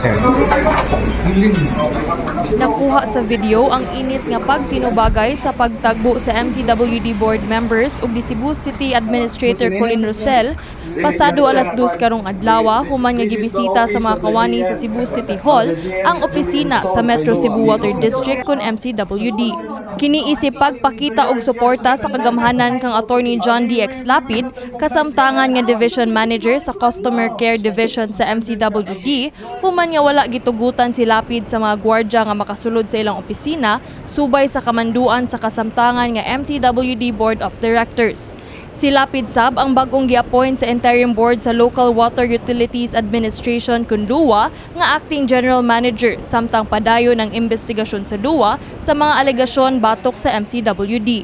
sir. Nakuha sa video ang init nga pagtinubagay sa pagtagbo sa MCWD board members ug ni Cebu City Administrator Colin Rosell pasado 2:00 karong adlaw, human nga gibisita sa mga kawani sa Cebu City Hall ang opisina sa Metro Cebu Water District kon MCWD. Kini isip pagpakita og suporta sa kagamhanan kang Attorney John DX Lapid, kasamtangan nga division manager sa Customer Care Division sa MCWD, human nga wala gitugutan si Lapid sa mga gwardya nga makasulod sa ilang opisina subay sa kamanduan sa kasamtangan nga MCWD Board of Directors. Si Lapid sab ang bagong gi-appoint sa interim board sa Local Water Utilities Administration kun LWUA nga acting general manager samtang padayon ang investigasyon sa LWUA sa mga alegasyon batok sa MCWD.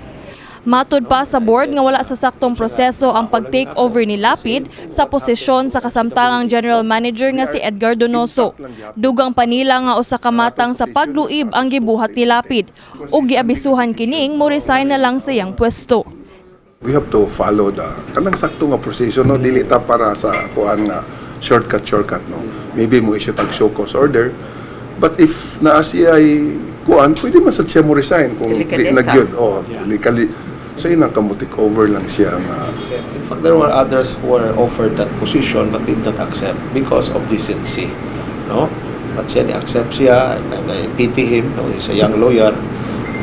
Matud pa sa board nga wala sa saktong proseso ang pag-take over ni Lapid sa posisyon sa kasamtangang general manager nga si Edgar Donoso. Dugang pa nila nga usa ka matang sa pagluib ang gibuhat ni Lapid ug giabisuhan kining mo resign na lang sa iyang pwesto. We have to follow the kanang sakto nga proseso, no? Dili ta para sa kuan nga shortcut shortcut, no? Maybe mo issue tag show cause order, but if naa siya ay kuan, pwede man sad siya mo resign kung di Delikadesa. Na gyud, oh, delikali sa inang kamo take over lang siya nga. In fact, there were others who were offered that position but did not accept because of decency. No? But siya, ni-accept siya, and I pity him. No? He's a young lawyer.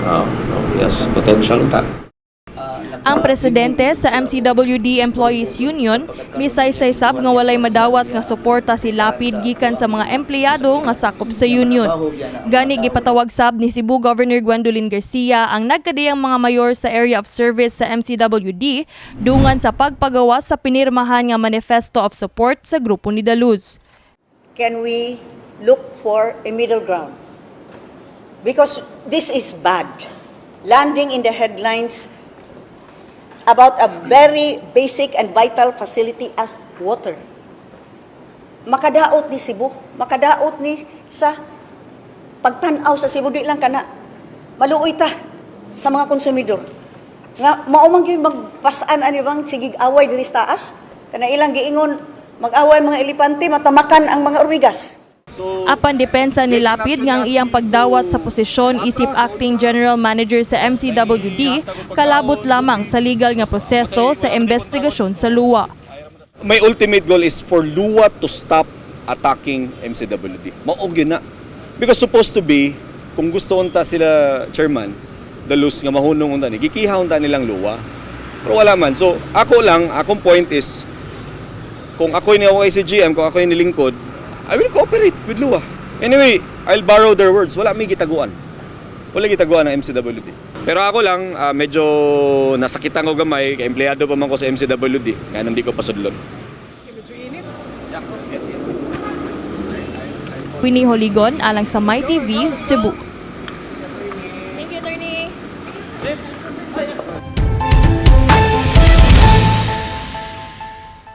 No, he has potential ta. Ang presidente sa MCWD Employees Union, misaysay sab nga walay madawat nga suporta si Lapid gikan sa mga empleyado nga sakop sa union. Gani gipatawag sab ni Cebu Governor Gwendolyn Garcia ang nagkadiyang mga mayor sa area of service sa MCWD dungan sa pagpagawa sa pinirmahan nga manifesto of support sa grupo ni Daluz. Can we look for a middle ground? Because this is bad. Landing in the headlines about a very basic and vital facility as water. Makadaot ni Cebu, makadaot ni sa pagtan-aw sa Cebu, di lang kana. Maluoy ta sa mga konsumidor. Nga mao man gyud magpasan ani bang sigig away diri sa taas? Kana ilang giingon, mag-away mga elepante, matamakan ang mga ormigas. Apan depensa ni Lapid nga ang iyang pagdawat sa posisyon isip acting general manager sa MCWD kalabot lamang sa legal nga proseso sa investigasyon sa LWUA. My ultimate goal is for LWUA to stop attacking MCWD. Mao gyud na. Because supposed to be, kung gusto unta sila chairman, Daluz nga mahunong unta ni, gikiha unta nilang LWUA. Pero wala man. So, ako lang, akong point is, kung ako'y ni si GM, kung ako'y nilingkod, I will cooperate with LWUA. Anyway, I'll borrow their words. Wala may gitaguan. Wala gitaguan ng MCWD. Pero ako lang, medyo nasakitan ko gamay, kay empleyado pa man ko sa MCWD, kaya hindi ko pasudlon. Winnie Holigon alang sa MyTV, Cebu. Thank you, attorney.